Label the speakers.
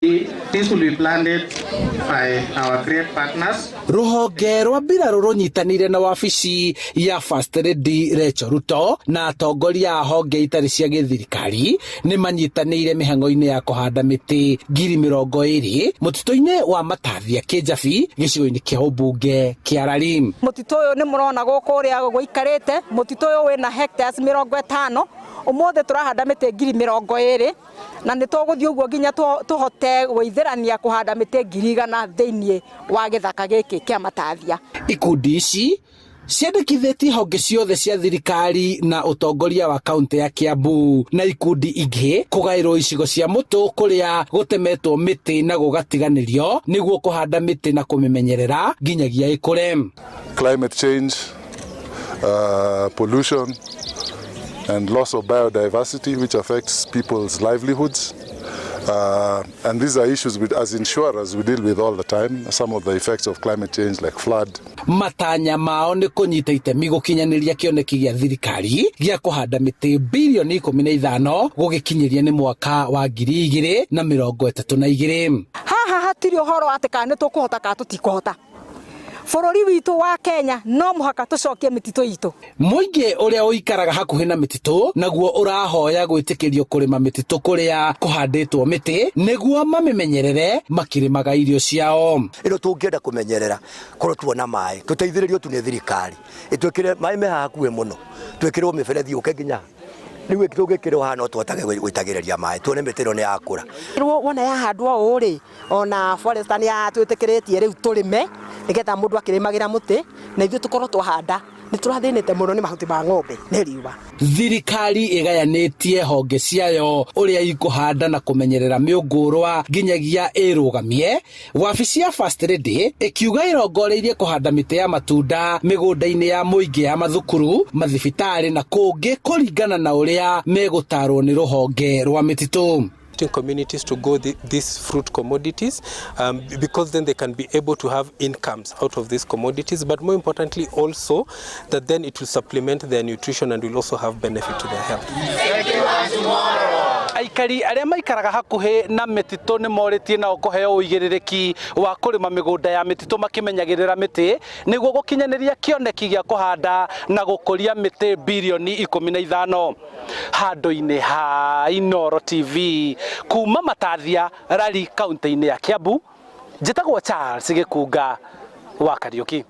Speaker 1: This will be planted by our great partners.
Speaker 2: Rũhonge rwa mbirarũ rũnyitanĩire na wabici ya First Lady Rachel Ruto na atongoria a honge itarĩ cia gĩthirikari nĩ manyitanĩire mĩhang'o-inĩ ya kũhanda mĩtĩ 20,000 mũtitũ-inĩ wa Matathia Kĩnjabi gĩcigo-inĩ kĩa ũmbunge kĩa Lari.
Speaker 3: Mũtitũ ũyũ nĩ mũrona gũkũ ũrĩa gũikarĩte, mũtitũ ũyũ wĩna hectares 50. Ũmũthĩ tũrahanda mĩtĩ 20,000 na nĩ tũgũthiĩ ũguo nginya tũhote gũithĩrania kũhanda mĩtĩ 100,000 thĩinĩ wa gĩthaka gĩkĩ kĩa Matathia.
Speaker 2: Ikundi ici ciandĩkithĩtie honge ciothe cia thirikari na ũtongoria wa kaunti ya Kiambu na ikundi ingĩ kũgaĩrwo icigo cia mũtũ kũrĩa gũtemetwo mĩtĩ na gũgatiganĩrio nĩguo kũhanda mĩtĩ na kũmĩmenyerera nginyagia ĩkũre.
Speaker 4: Climate change, pollution, and loss of biodiversity, which affects people's livelihoods. And these are issues with, as insurers, we deal with all the time. Some of the effects of climate change, like flood.
Speaker 2: Matanya mao nĩ kũnyita itemi gũkinyanĩria kĩoneki gĩa thirikari gĩa kũhanda mĩtĩ 15 bilioni gũgĩkinyĩria nĩ mwaka wa 2032.
Speaker 3: Haha hatirĩ ũhoro atĩ kana nĩ tũkũhota kana tũtikũhota. Bũrũri witũ wa Kenya no mũhaka tũcokie mĩtitũ itũ.
Speaker 2: Mũingĩ ũrĩa ũikaraga hakuhĩ na mĩtitũ naguo ũrahoya gwĩtĩkĩrio kũrĩma mĩtitũ kũrĩa kũhandĩtwo mĩtĩ nĩguo mamĩmenyerere makĩrĩmaga irio ciao.
Speaker 5: Ĩno tũngĩenda kũmenyerera korwo tuona maĩ tũteithĩrĩrio tu nĩ thirikari ĩtwĩkĩre maĩ me haha hakuhĩ mũno, twĩkĩrwo mĩberethi yũke nginya rĩu tũngĩkĩrwo haha no tũhotage gũitagĩrĩria maĩ tuone mĩtĩ ĩno nĩ yakũra.
Speaker 6: Wona yahandwo ũũ rĩ, ona forester nĩ atwĩtĩkĩrĩtie rĩu tũrĩme nĩgetha mũndũ akĩrĩmagĩra mũtĩ na ithuĩ tũkorwo twahanda. Nĩ tũrathĩnĩte mũno nĩ mahuti ma ng'ombe nĩ riũa.
Speaker 2: Thirikari ĩgayanĩtie honge ciayo ũrĩa ikũhanda na kũmenyerera mĩũngũrwa nginyagia ĩrũgamie. Wabici ya First Lady ĩkiuga ĩrongoreirie kũhanda mĩtĩ ya matunda mĩgũnda-inĩ ya mũingĩ ya mathukuru, mathibitarĩ na kũngĩ kũringana na ũrĩa megũtarwo nĩ rũhonge rwa mĩtitũ.
Speaker 7: Communities to go these fruit commodities because then they can be able to have incomes out of these commodities, but more importantly also that then it will supplement their nutrition and will also have benefit to their health.
Speaker 2: Aikari arĩa maikaraga hakuhĩ na mĩtitũ nĩ morĩtie nao kũheo ũigĩrĩrĩki wa kũrĩma mĩgũnda ya mĩtitũ makĩmenyagĩrĩra mĩtĩ nĩguo gũkinyanĩria kĩoneki gĩa kũhanda na gũkũria mĩtĩ 15 bilioni handũ-inĩ ha Inooro TV kuma Matathia Lari kaunti-inĩ ya Kiambu, njĩtagwo Charles Gĩkunga wa Kariũki.